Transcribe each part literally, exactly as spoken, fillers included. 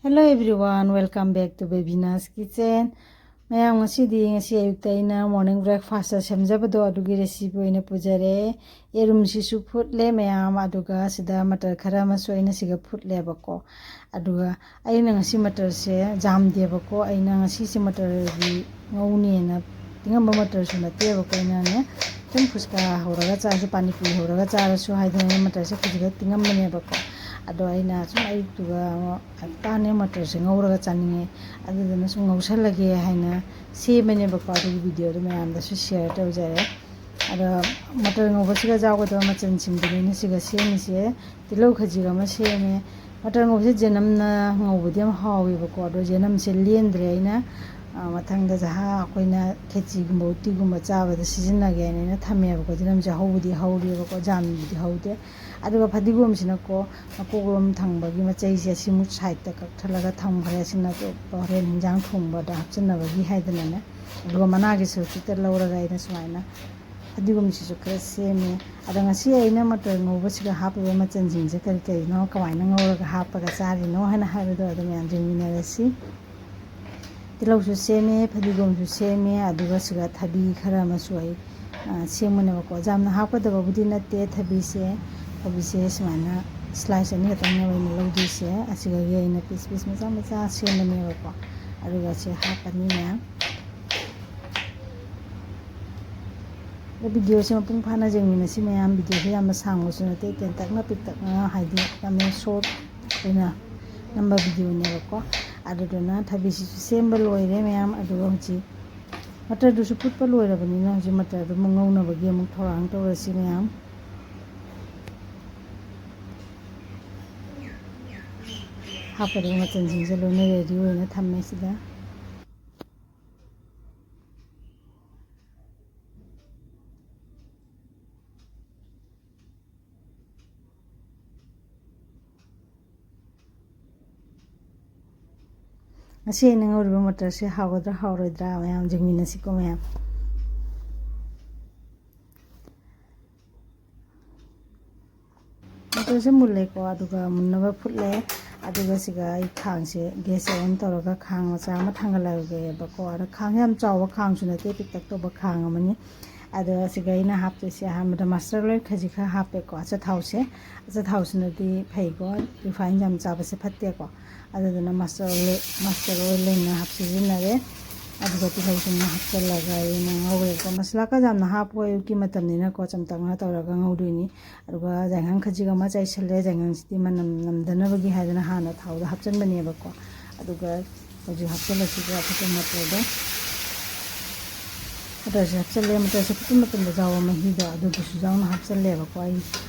Hello everyone, welcome back to Bebina's Kitchen. ꯃꯌꯥꯝ, ꯉꯁꯤꯗꯤ, ꯉꯁꯤ ꯑꯌꯨꯛꯇ ꯑꯩꯅ morning breakfast ꯁꯦꯝꯖꯕꯗꯣ, ꯑꯗꯨꯒꯤ recipe ꯑꯣꯏꯅ ꯄꯨꯖꯔꯦ꯫ ꯌꯦꯔꯨꯝꯁꯤꯁꯨ ꯐꯨꯠꯂꯦ ꯃꯌꯥꯝ, ꯑꯗꯨꯒ ꯁꯤꯗ ꯃꯇꯔ ꯈꯔ ꯑꯃꯁꯨ ꯑꯩꯅ ꯁꯤꯒ ꯐꯨꯠꯂꯦꯕꯀꯣ꯫ ꯑꯗꯨꯒ ꯑꯩꯅ ꯉꯁꯤ ꯃꯇꯔꯁꯦ ꯌꯥꯝꯗꯦꯕꯀꯣ, ꯑꯩꯅ ꯉꯁꯤꯁꯦ ꯃꯇꯔꯒꯤ ꯉꯧꯅꯦꯅ ꯇꯤꯡꯉꯝꯕ ꯃꯇꯔꯁꯨ ꯅꯠꯇꯦꯕꯀꯣ꯫ ꯑꯩꯅꯅꯦ ꯁꯨꯝ ꯐꯨꯁꯀꯥ ꯍꯧꯔꯒ ꯆꯥꯔꯁꯨ, ꯄꯥꯅꯤꯄꯨꯔꯤ ꯍꯧꯔꯒ ꯆꯥꯔꯁꯨ ꯍꯥꯏꯗꯅ ꯑꯩꯅ ꯃꯇꯔꯁꯦ ꯈꯖꯤꯛꯈꯛ ꯇꯤꯡꯉꯝꯕꯅꯦꯕꯀꯣ꯫ ꯑꯗꯣ ꯑꯩꯅ ꯁꯨꯝ ꯑꯌꯨꯛꯇꯨꯒ ꯍꯞꯇꯥꯅꯦ ꯃꯇꯔꯁꯦ ꯉꯧꯔꯒ ꯆꯥꯅꯤꯡꯉꯦ, ꯑꯗꯨꯗꯨꯅ ꯁꯨꯝ ꯉꯧꯁꯜꯂꯒꯦ ꯍꯥꯏꯅ ꯁꯦꯝꯕꯅꯦꯕꯀꯣ꯫ ꯑꯗꯨꯒꯤ videoꯗꯣ ꯃꯌꯥꯝꯗꯁꯨ share ꯇꯧꯖꯔꯦ꯫ ꯑꯗꯣ ꯃꯇꯔ ꯉꯧꯕꯁꯤꯒ ꯌꯥꯎꯒꯗꯕ ꯃꯆꯜꯁꯤꯡꯗꯨꯅꯤꯅ ꯁꯤꯒ ꯁꯦꯝꯃꯤꯁꯦ꯫ ꯇꯤꯜꯍꯧ ꯈꯖꯤꯛ ꯑꯃ ꯁꯦꯝꯃꯦ꯫ ꯃꯇꯔ ꯉꯧꯕꯁꯦ ꯖꯦꯅꯝꯅ ꯉꯧꯕꯗꯤ ꯌꯥꯝ ꯍꯥꯎꯋꯦꯕꯀꯣ, ꯑꯗꯣ ꯖꯦꯅꯝꯁꯦ ꯂꯦꯟꯗ꯭ꯔꯦ ꯑꯩꯅ꯫ ꯑ, ꯃꯊꯪꯗ ꯖꯍꯥ ꯑꯩꯈꯣꯏꯅ ꯈꯦꯆꯤꯒꯨꯝꯕ ꯎꯇꯤꯒꯨꯝꯕ ꯆꯥꯕꯗ ꯁꯤꯖꯤꯟꯅꯒꯦ ꯍꯥꯏꯅ ꯑꯩꯅ ꯊꯝꯃꯦꯕꯀꯣ꯫ ꯖꯦꯅꯝꯁꯦ ꯍꯧꯕꯗꯤ ꯍꯧꯔꯤꯕꯀꯣ, ꯖꯥꯝꯕꯨꯗꯤ ꯍꯧꯗꯦ꯫ ꯑꯗꯨꯒ ꯐꯗꯤꯒꯣꯝꯁꯤꯅꯀꯣ, ꯃꯀꯣꯛꯂꯣꯝ ꯊꯪꯕꯒꯤ ꯃꯆꯩꯁꯦ ꯑꯁꯤꯃꯨꯛ sideꯇ ꯀꯛꯊꯠꯂꯒ ꯊꯝꯈ꯭ꯔꯦ꯫ ꯑꯁꯤꯅ ꯑꯇꯣꯞꯄ ꯍꯣꯔꯦꯟ ꯍꯤꯟꯖꯥꯡ ꯊꯣꯡꯕꯗ ꯍꯥꯞꯆꯤꯟꯅꯕꯒꯤ ꯍꯥꯏꯗꯅꯅꯦ꯫ ꯑꯗꯨꯒ ꯃꯅꯥꯒꯤ ꯁꯔꯨꯛꯁꯤꯗ ꯂꯧꯔꯒ ꯑꯩꯅ ꯁꯨꯃꯥꯏꯅ ꯐꯗꯤꯒꯣꯝꯁꯤꯁꯨ ꯈꯔ ꯁꯦꯝꯃꯦ꯫ ꯑꯗꯣ ꯉꯁꯤ ꯑꯩꯅ ꯃꯇꯔ ꯉꯧꯕꯁꯤꯗ ꯍꯥꯞꯄꯤꯕ ꯃꯆꯜꯁꯤꯡꯁꯦ ꯀꯔꯤ ꯀꯔꯤꯅꯣ, ꯀꯃꯥꯏꯅ ꯉꯧꯔꯒ ꯍꯥꯞꯄꯒ ꯆꯥꯔꯤꯅꯣ ꯍꯥꯏꯅ ꯍꯥꯏꯕꯗꯣ ꯑꯗꯨ ꯃꯌꯥꯝ ꯌꯦꯡꯃꯤꯟꯅꯔꯁꯤ꯫ ꯇꯤꯜꯍꯧꯁꯨ ꯁꯦꯝꯃꯦ, ꯐꯗꯤꯒꯣꯝꯁꯨ ꯁꯦꯝꯃꯦ, ꯑꯗꯨꯒ ꯁꯤꯒ ꯊꯕꯤ ꯈꯔ ꯑꯃꯁꯨ ꯑꯩ, ꯑ, ꯁꯦꯝꯒꯅꯦꯕꯀꯣ꯫ ꯌꯥꯝꯅ ꯍꯥꯞꯀꯗꯕꯕꯨꯗꯤ ꯅꯠꯇꯦ ꯊꯕꯤꯁꯦ꯫ ꯊꯕꯤꯁꯦ ꯁꯨꯃꯥꯏꯅ slice ꯑꯅꯤꯈꯛꯇꯪꯅꯦꯕ ꯑꯩꯅ ꯂꯧꯗꯣꯏꯁꯦ꯫ ꯑꯁꯤꯗꯒꯤ ꯑꯩꯅ piece piece ꯃꯆꯥ ꯃꯆꯥ ꯁꯦꯝꯕꯅꯦꯕꯀꯣ꯫ ꯑꯗꯨꯒ ꯁꯤ ꯍꯥꯞꯄꯅꯤ ꯃꯌꯥꯝ꯫ ꯑꯗꯣ videoꯁꯦ ꯃꯄꯨꯡ ꯐꯥꯅ ꯌꯦꯡꯃꯤꯟꯅꯁꯤ ꯃꯌꯥꯝ꯫ Videoꯁꯦ ꯌꯥꯝꯅ ꯁꯥꯡꯕꯁꯨ ꯅꯠꯇꯦ, ꯇꯦꯟꯇꯛꯅ ꯄꯤꯛꯇꯛꯅ, ꯍꯥꯏꯗꯤ ꯌꯥꯝꯅ short ꯑꯣꯏꯅ ꯅꯝꯕ videoꯅꯦꯕꯀꯣ꯫ ꯑꯗꯨꯗꯨꯅ ꯊꯕꯤꯁꯤꯁꯨ ꯁꯦꯝꯕ ꯂꯣꯏꯔꯦ ꯃꯌꯥꯝ꯫ ꯑꯗꯨꯒ ꯍꯧꯖꯤꯛ ꯃꯇꯔꯗꯨꯁꯨ ꯐꯨꯠꯄ ꯂꯣꯏꯔꯕꯅꯤꯅ ꯍꯧꯖꯤꯛ ꯃꯇꯔꯗꯨ ꯑꯃꯨꯛ ꯉꯧꯅꯕꯒꯤ ꯑꯃꯨꯛ ꯊꯧꯔꯥꯡ ꯇꯧꯔꯁꯤ ꯃꯌꯥꯝ꯫ ꯍꯥꯞꯀꯗꯕ ꯃꯆꯜꯁꯤꯡꯁꯦ ꯂꯣꯏꯅ ready ꯑꯣꯏꯅ ꯊꯝꯃꯦ ꯁꯤꯗ꯫ ꯉꯁꯤ ꯑꯩꯅ ꯉꯧꯔꯤꯕ ꯃꯇꯔꯁꯦ ꯍꯥꯎꯒꯗ꯭ꯔꯥ ꯍꯥꯎꯔꯣꯏꯗ꯭ꯔꯥ ꯃꯌꯥꯝ ꯌꯦꯡꯃꯤꯟꯅꯁꯤꯀꯣ ꯃꯌꯥꯝ꯫ ꯃꯇꯔꯁꯦ ꯃꯨꯜꯂꯦꯀꯣ, ꯑꯗꯨꯒ ꯃꯨꯟꯅꯕ ꯐꯨꯠꯂꯦ꯫ ꯑꯗꯨꯒ ꯁꯤꯒ ꯑꯩ ꯈꯥꯡꯁꯦ gas on ꯇꯧꯔꯒ ꯈꯥꯡ ꯃꯆꯥ ꯑꯃ ꯊꯥꯡꯒꯠꯂꯛꯑꯒꯦꯕꯀꯣ꯫ ꯑꯗ ꯈꯥꯡ ꯌꯥꯝ ꯆꯥꯎꯕ ꯈꯥꯡꯁꯨ ꯅꯠꯇꯦ, ꯄꯤꯛꯇꯛ ꯇꯧꯕ ꯈꯥꯡ ꯑꯃꯅꯤ꯫ ꯑꯗꯣ ꯁꯤꯒ ꯑꯩꯅ ꯍꯥꯞꯇꯣꯏꯁꯦ ꯑꯍꯥꯟꯕꯗ mustard oil ꯈꯖꯤꯛ ꯈꯔ ꯍꯥꯞꯄꯦꯀꯣ꯫ ꯑꯆꯥꯊꯥꯎꯁꯦ, ꯑꯆꯥꯊꯥꯎꯁꯤꯅꯗꯤ ꯐꯩꯀꯣ, refine ꯌꯥꯝ ꯆꯥꯕꯁꯦ ꯐꯠꯇꯦꯀꯣ꯫ ꯑꯗꯨꯗꯨꯅ mustard oil, mustard oil ꯑꯣꯏꯅ ꯍꯥꯞ ꯁꯤꯖꯤꯟꯅꯔꯦ꯫ ꯑꯗꯨꯒ ꯇꯤꯜꯍꯧꯁꯤꯃ ꯍꯥꯞꯆꯤꯜꯂꯒ ꯑꯩꯅ ꯉꯧꯔꯦꯀꯣ꯫ ꯃꯁꯂꯥ ꯀ ꯌꯥꯝꯅ ꯍꯥꯞꯄꯣꯏ, ꯑꯌꯨꯛꯀꯤ ꯃꯇꯝꯅꯤꯅꯀꯣ, ꯆꯝꯇꯛꯅ ꯇꯧꯔꯒ ꯉꯧꯗꯣꯏꯅꯤ꯫ ꯑꯗꯨꯒ ꯌꯥꯏꯉꯪ ꯈꯖꯤꯛ ꯑꯃ ꯆꯥꯏꯁꯤꯜꯂꯦ, ꯌꯥꯏꯉꯪꯁꯤꯗꯤ ꯃꯅꯝ ꯅꯝꯗꯅꯕꯒꯤ ꯍꯥꯏꯗꯅ ꯍꯥꯟꯅ ꯊꯥꯎꯗ ꯍꯥꯞꯆꯤꯟꯕꯅꯦꯕꯀꯣ꯫ ꯑꯗꯨꯒ ꯍꯧꯖꯤꯛ ꯍꯥꯞꯆꯤꯜꯂꯁꯤꯀꯣ ꯑꯐꯨꯠꯄ ꯃꯆꯜꯗꯣ꯫ ꯃꯇꯔꯁꯦ ꯍꯥꯞꯆꯤꯜꯂꯦ꯫ ꯃꯇꯔꯁꯦ ꯑꯐꯨꯠꯄ ꯃꯇꯝꯗ ꯌꯥꯎꯕ ꯃꯍꯤꯗꯣ ꯑꯗꯨꯗꯨꯁꯨ ꯌꯥꯎꯅ ꯍꯥꯞꯆꯤꯜꯂꯦꯕꯀꯣ꯫ ꯑꯩ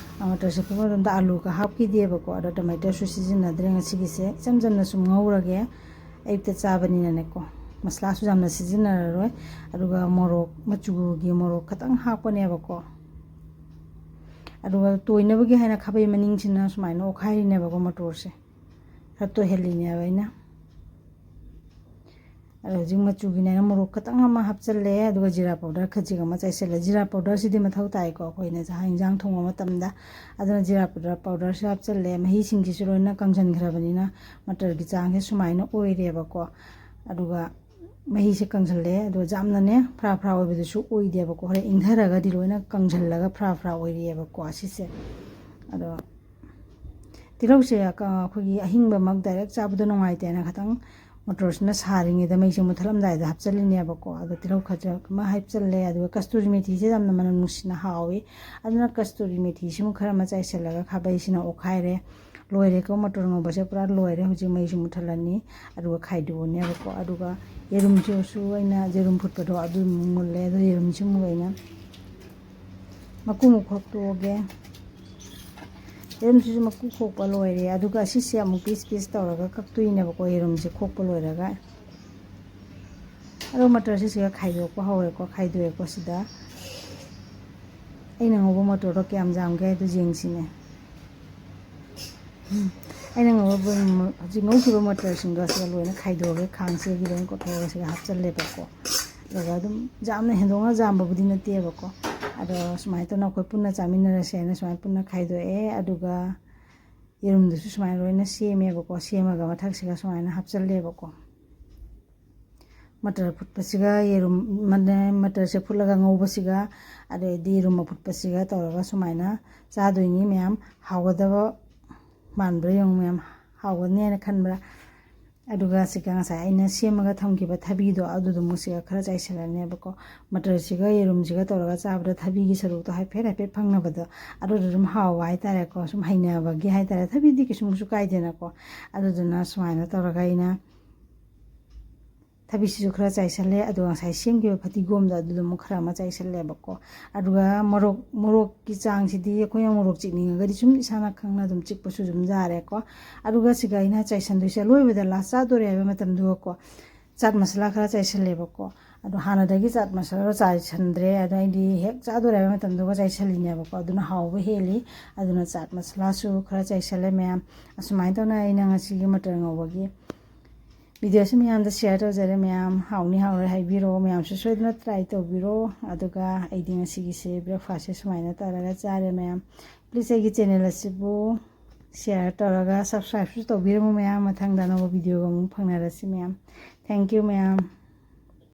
ꯃꯇꯔꯁꯦ ꯑꯐꯨꯠꯄ ꯃꯇꯝꯗ ꯑꯂꯨꯒ ꯍꯥꯞꯈꯤꯗꯦꯕꯀꯣ꯫ ꯑꯗꯣ ꯇꯣꯃꯦꯇꯣꯁꯨ ꯁꯤꯖꯤꯟꯅꯗ꯭ꯔꯦ ꯉꯁꯤꯒꯤꯁꯦ꯫ ꯏꯆꯝ ꯆꯝꯅ ꯁꯨꯝ ꯉꯧꯔꯒꯦ꯫ ꯑꯌꯨꯛꯇ ꯆꯥꯕꯅꯤꯅꯅꯦꯀꯣ, ꯃꯁꯂꯥꯁꯨ ꯌꯥꯝꯅ ꯁꯤꯖꯤꯟꯅꯔꯔꯣꯏ꯫ ꯑꯗꯨꯒ ꯃꯣꯔꯣꯛ, ꯃꯆꯨꯒꯤ ꯃꯣꯔꯣꯛ ꯈꯇꯪ ꯍꯥꯞꯄꯅꯦꯕꯀꯣ꯫ ꯑꯗꯨꯒ ꯇꯣꯏꯅꯕꯒꯤ ꯍꯥꯏꯅ ꯈꯥꯕꯩ ꯃꯅꯤꯡꯁꯤꯅ ꯁꯨꯃꯥꯏꯅ ꯑꯣꯠꯈꯥꯏꯔꯤꯅꯦꯕꯀꯣ ꯃꯇꯣꯔꯁꯦ꯫ ꯈꯔ ꯇꯣꯏꯍꯜꯂꯤꯅꯦꯕ ꯑꯩꯅ꯫ ꯑꯗꯣ ꯍꯧꯖꯤꯛ ꯃꯆꯨꯒꯤꯅꯦꯅ ꯃꯣꯔꯣꯛ ꯈꯇꯪ ꯑꯃ ꯍꯥꯞꯆꯜꯂꯦ, ꯑꯗꯨꯒ ꯖꯤꯔꯥ powder ꯈꯖꯤꯛ ꯑꯃ ꯆꯥꯏꯁꯜꯂꯦ꯫ ꯖꯤꯔꯥ powderꯁꯤꯗꯤ ꯃꯊꯧ ꯇꯥꯏꯀꯣ, ꯑꯩꯈꯣꯏꯅ ꯆꯥꯛ ꯏꯟꯖꯥꯡ ꯊꯣꯡꯕ ꯃꯇꯝꯗ꯫ ꯑꯗꯨꯅ ꯖꯤꯔꯥ powder, powderꯁꯨ ꯍꯥꯞꯆꯜꯂꯦ꯫ ꯃꯍꯤꯁꯤꯡꯁꯤꯁꯨ ꯂꯣꯏꯅ ꯀꯪꯁꯟꯈ꯭ꯔꯕꯅꯤꯅ ꯃꯇꯔꯒꯤ ꯆꯥꯡꯁꯦ ꯁꯨꯃꯥꯏꯅ ꯑꯣꯏꯔꯦꯕꯀꯣ꯫ ꯑꯗꯨꯒ ꯃꯍꯤꯁꯦ ꯀꯪꯁꯜꯂꯦ, ꯑꯗꯨꯒ ꯌꯥꯝꯅꯅꯦ ꯐ꯭ꯔꯥ ꯐ꯭ꯔꯥ ꯑꯣꯏꯕꯗꯨꯁꯨ ꯑꯣꯏꯗꯦꯕꯀꯣ꯫ ꯍꯣꯔꯦꯟ ꯏꯪꯊꯔꯒꯗꯤ ꯂꯣꯏꯅ ꯀꯪꯁꯜꯂꯒ ꯐ꯭ꯔꯥ ꯐ꯭ꯔꯥ ꯑꯣꯏꯔꯛꯑꯦꯕꯀꯣ ꯁꯤꯁꯦ꯫ ꯑꯗꯣ ꯇꯤꯜꯍꯧꯁꯦ ꯀ-, ꯑꯩꯈꯣꯏꯒꯤ ꯑꯍꯤꯡꯕꯃꯛ direct ꯆꯥꯕꯗꯣ ꯅꯨꯡꯉꯥꯏꯇꯦꯅ ꯈꯇꯪ ꯃꯣꯇꯣꯔꯁꯤꯅ ꯁꯥꯔꯤꯉꯩꯗ ꯃꯩꯁꯦ ꯃꯨꯠꯊꯠꯂꯝꯗꯥꯏꯗ ꯍꯥꯞꯆꯜꯂꯤꯅꯦꯕꯀꯣ꯫ ꯑꯗꯣ ꯇꯤꯜꯍꯧ ꯈꯖꯤꯛ ꯑꯃ ꯍꯥꯞꯆꯜꯂꯦ, ꯑꯗꯨꯒ ꯀꯁꯇꯨꯔꯤ ꯃꯦꯊꯤꯁꯦ ꯌꯥꯝꯅ ꯃꯅꯝ ꯅꯨꯡꯁꯤꯅ ꯍꯥꯎꯏ꯫ ꯑꯗꯨꯅ ꯀꯁꯇꯨꯔꯤ ꯃꯦꯊꯤꯁꯤꯃꯨꯛ ꯈꯔ ꯑꯃ ꯆꯥꯏꯁꯤꯜꯂꯒ ꯈꯥꯕꯩꯁꯤꯅ ꯑꯣꯠꯈꯥꯏꯔꯦ꯫ ꯂꯣꯏꯔꯦꯀꯣ, ꯃꯣꯇꯣꯔ ꯉꯧꯕꯁꯦ ꯄꯨꯔꯥ ꯂꯣꯏꯔꯦ꯫ ꯍꯧꯖꯤꯛ ꯃꯩꯁꯨ ꯃꯨꯠꯊꯠꯂꯅꯤ, ꯑꯗꯨꯒ ꯈꯥꯏꯗꯣꯛꯑꯅꯦꯕꯀꯣ꯫ ꯑꯗꯨꯒ ꯌꯦꯔꯨꯝꯁꯤꯁꯨ ꯑꯩꯅ ꯌꯦꯔꯨꯝ ꯐꯨꯠꯄꯗꯣ ꯑꯗꯨ ꯑꯃꯨꯛ ꯃꯨꯜꯂꯦ꯫ ꯑꯗꯣ ꯌꯦꯔꯨꯝꯁꯤꯃꯨꯛ ꯑꯩꯅ ꯃꯀꯨ ꯑꯃꯨꯛ ꯈꯣꯛꯇꯣꯛꯑꯒꯦ꯫ ꯌꯦꯔꯨꯝꯁꯤꯁꯨ ꯃꯀꯨ ꯈꯣꯛꯄ ꯂꯣꯏꯔꯦ꯫ ꯑꯗꯨꯒ ꯑꯁꯤꯁꯦ ꯑꯃꯨꯛ piece piece ꯇꯧꯔꯒ ꯀꯛꯇꯣꯏꯅꯦꯕꯀꯣ, ꯌꯦꯔꯨꯝꯁꯦ ꯈꯣꯛꯄ ꯂꯣꯏꯔꯒ꯫ ꯑꯗꯣ ꯃꯇꯔꯁꯦ ꯁꯤꯒ ꯈꯥꯏꯗꯣꯛꯄ ꯍꯧꯔꯦꯀꯣ, ꯈꯥꯏꯗꯣꯛꯑꯦꯀꯣ ꯁꯤꯗ꯫ ꯑꯩꯅ ꯉꯧꯕ ꯃꯇꯔꯗꯣ ꯀꯌꯥꯝ ꯌꯥꯝꯒꯦ ꯍꯥꯏꯗꯣ ꯌꯦꯡꯁꯤꯅꯦ꯫ ꯑꯩꯅ ꯉꯧꯕ, ꯍꯧꯖꯤꯛ ꯉꯧꯈꯤꯕ ꯃꯇꯔꯁꯤꯡꯗꯣ ꯑꯁꯤꯗ ꯂꯣꯏꯅ ꯈꯥꯏꯗꯣꯛꯑꯒꯦ, ꯈꯥꯡꯁꯤꯗꯒꯤ ꯂꯣꯏꯅ ꯀꯣꯊꯣꯛꯑꯒ ꯁꯤꯗ ꯍꯥꯞꯆꯜꯂꯦꯕꯀꯣ꯫ ꯑꯗꯨꯒ ꯑꯗꯨꯝ ꯌꯥꯝꯅ ꯍꯦꯟꯗꯣꯛꯅ ꯌꯥꯝꯕꯕꯨꯗꯤ ꯅꯠꯇꯦꯕꯀꯣ꯫ ꯑꯗꯣ ꯁꯨꯃꯥꯏꯅ ꯇꯧꯅ ꯑꯩꯈꯣꯏ ꯄꯨꯟꯅ ꯆꯥꯃꯤꯟꯅꯔꯁꯦ ꯍꯥꯏꯅ ꯁꯨꯃꯥꯏꯅ ꯄꯨꯟꯅ ꯈꯥꯏꯗꯣꯛꯑꯦ꯫ ꯑꯗꯨꯒ ꯌꯦꯔꯨꯝꯗꯨꯁꯨ ꯁꯨꯃꯥꯏꯅ ꯂꯣꯏꯅ ꯁꯦꯝꯃꯦꯕꯀꯣ꯫ ꯁꯦꯝꯃꯒ ꯃꯊꯛꯁꯤꯒ ꯁꯨꯃꯥꯏꯅ ꯍꯥꯞꯆꯜꯂꯦꯕꯀꯣ꯫ ꯃꯇꯔ ꯐꯨꯠꯄꯁꯤꯒ ꯌꯦꯔꯨꯝ, ꯃꯅꯦ-, ꯃꯇꯔꯁꯦ ꯐꯨꯠꯂꯒ ꯉꯧꯕꯁꯤꯒ, ꯑꯗꯩꯗꯤ ꯌꯦꯔꯨꯝ ꯑꯐꯨꯠꯄꯁꯤꯒ ꯇꯧꯔꯒ ꯁꯨꯃꯥꯏꯅ ꯆꯥꯗꯣꯏꯅꯤ ꯃꯌꯥꯝ꯫ ꯍꯥꯎꯒꯗꯕ ꯃꯥꯟꯕ꯭ꯔꯥ ꯌꯦꯡꯉꯨ ꯃꯌꯥꯝ, ꯍꯥꯎꯒꯅꯤ ꯍꯥꯏꯅ ꯈꯟꯕ꯭ꯔꯥ? ꯑꯗꯨꯒ ꯁꯤꯒ ꯉꯁꯥꯏ ꯑꯩꯅ ꯁꯦꯝꯃꯒ ꯊꯝꯈꯤꯕ ꯊꯕꯤꯗꯣ, ꯑꯗꯨꯗꯨꯃꯨꯛ ꯁꯤꯒ ꯈꯔ ꯆꯥꯏꯁꯤꯜꯂꯅꯦꯕꯀꯣ꯫ ꯃꯇꯔꯁꯤꯒ ꯌꯦꯔꯨꯝꯁꯤꯒ ꯇꯧꯔꯒ ꯆꯥꯕꯗ ꯊꯕꯤꯒꯤ ꯁꯔꯨꯛꯇꯣ ꯍꯥꯏꯐꯦꯠ ꯍꯥꯏꯐꯦꯠ ꯐꯪꯅꯕꯗꯣ, ꯑꯗꯨꯗ ꯑꯗꯨꯝ ꯍꯥꯎꯕ ꯍꯥꯏꯇꯥꯔꯦꯀꯣ꯫ ꯁꯨꯝ ꯍꯩꯅꯕꯒꯤ ꯍꯥꯏꯇꯥꯔꯦ, ꯊꯕꯤꯗꯤ ꯀꯩꯁꯨꯝꯁꯨ ꯀꯥꯏꯗꯦꯅꯀꯣ꯫ ꯑꯗꯨꯗꯨꯅ ꯁꯨꯃꯥꯏꯅ ꯇꯧꯔꯒ ꯑꯩꯅ ꯊꯕꯤꯁꯤꯁꯨ ꯈꯔ ꯆꯥꯏꯁꯜꯂꯦ, ꯑꯗꯨꯒ ꯉꯁꯥꯏ ꯁꯦꯝꯈꯤꯕ ꯐꯗꯤꯒꯣꯝꯗꯣ ꯑꯗꯨꯗꯨꯃꯨꯛ ꯈꯔ ꯑꯃ ꯆꯥꯏꯁꯜꯂꯦꯕꯀꯣ꯫ ꯑꯗꯨꯒ ꯃꯣꯔꯣꯛ, ꯃꯣꯔꯣꯛꯀꯤ ꯆꯥꯡꯁꯤꯗꯤ ꯑꯩꯈꯣꯏꯅ ꯃꯣꯔꯣꯛ ꯆꯤꯛꯅꯤꯡꯉꯒꯗꯤ ꯁꯨꯝ ꯏꯁꯥꯅ ꯈꯪꯅ ꯑꯗꯨꯝ ꯆꯤꯛꯄꯁꯨ ꯑꯗꯨꯝ ꯌꯥꯔꯦꯀꯣ꯫ ꯑꯗꯨꯒ ꯁꯤꯒ ꯑꯩꯅ ꯆꯥꯏꯁꯟꯗꯣꯏꯁꯦ, ꯑꯂꯣꯏꯕꯗ ꯂꯥꯁ ꯆꯥꯗꯣꯔꯦ ꯍꯥꯏꯕ ꯃꯇꯝꯗꯨꯒꯀꯣ, ꯆꯥꯠ ꯃꯁꯥꯂꯥ ꯈꯔ ꯆꯥꯏꯁꯜꯂꯦꯕꯀꯣ꯫ ꯑꯗꯣ ꯍꯥꯟꯅꯗꯒꯤ ꯆꯥꯠ ꯃꯁꯥꯂꯥ ꯆꯥꯏꯁꯟꯗ꯭ꯔꯦ, ꯑꯗꯣ ꯑꯩꯗꯤ ꯍꯦꯛ ꯆꯥꯗꯣꯔꯦ ꯍꯥꯏꯕ ꯃꯇꯝꯗꯨꯒ ꯆꯥꯏꯁꯜꯂꯤꯅꯦꯕꯀꯣ, ꯑꯗꯨꯅ ꯍꯥꯎꯕ ꯍꯦꯜꯂꯤ꯫ ꯑꯗꯨꯅ ꯆꯥꯠ ꯃꯁꯥꯂꯥꯁꯨ ꯈꯔ ꯆꯥꯏꯁꯜꯂꯦ ꯃꯌꯥꯝ꯫ ꯑꯁꯨꯃꯥꯏꯅ ꯇꯧꯅ ꯑꯩꯅ ꯉꯁꯤꯒꯤ ꯃꯇꯔ ꯉꯧꯕꯒꯤ ꯚꯤꯗꯤꯑꯣꯁꯤ ꯃꯌꯥꯝꯗ ꯁꯤꯌꯔ ꯇꯧꯖꯔꯦ꯫ ꯃꯌꯥꯝ ꯍꯥꯎꯅꯤ ꯍꯥꯎꯔꯣꯏ ꯍꯥꯏꯕꯤꯔꯣ, ꯃꯌꯥꯝꯁꯨ ꯁꯣꯏꯗꯅ ꯇ꯭ꯔꯥꯏ ꯇꯧꯕꯤꯔꯣ꯫ ꯑꯗꯨꯒ ꯑꯩꯗꯤ ꯉꯁꯤꯒꯤꯁꯦ ꯕ꯭ꯔꯦꯛꯐꯥꯁꯁꯦ ꯁꯨꯃꯥꯏꯅ ꯇꯧꯔꯒ ꯆꯥꯔꯦ ꯃꯌꯥꯝ꯫ ꯄ꯭ꯂꯤꯖ ꯑꯩꯒꯤ ꯆꯦꯅꯦꯜ ꯑꯁꯤꯕꯨ ꯁꯤꯌꯔ ꯇꯧꯔꯒ ꯁꯕꯁꯀ꯭ꯔꯥꯏꯕꯁꯨ ꯇꯧꯕꯤꯔꯝꯃꯨ ꯃꯌꯥꯝ꯫ ꯃꯊꯪꯗ ꯑꯅꯧꯕ ꯚꯤꯗꯤꯑꯣꯒ ꯑꯃꯨꯛ ꯐꯪꯅꯔꯁꯤ ꯃꯌꯥꯝ꯫ ꯊꯦꯡꯀ꯭ꯌꯨ ꯃꯌꯥꯝ꯫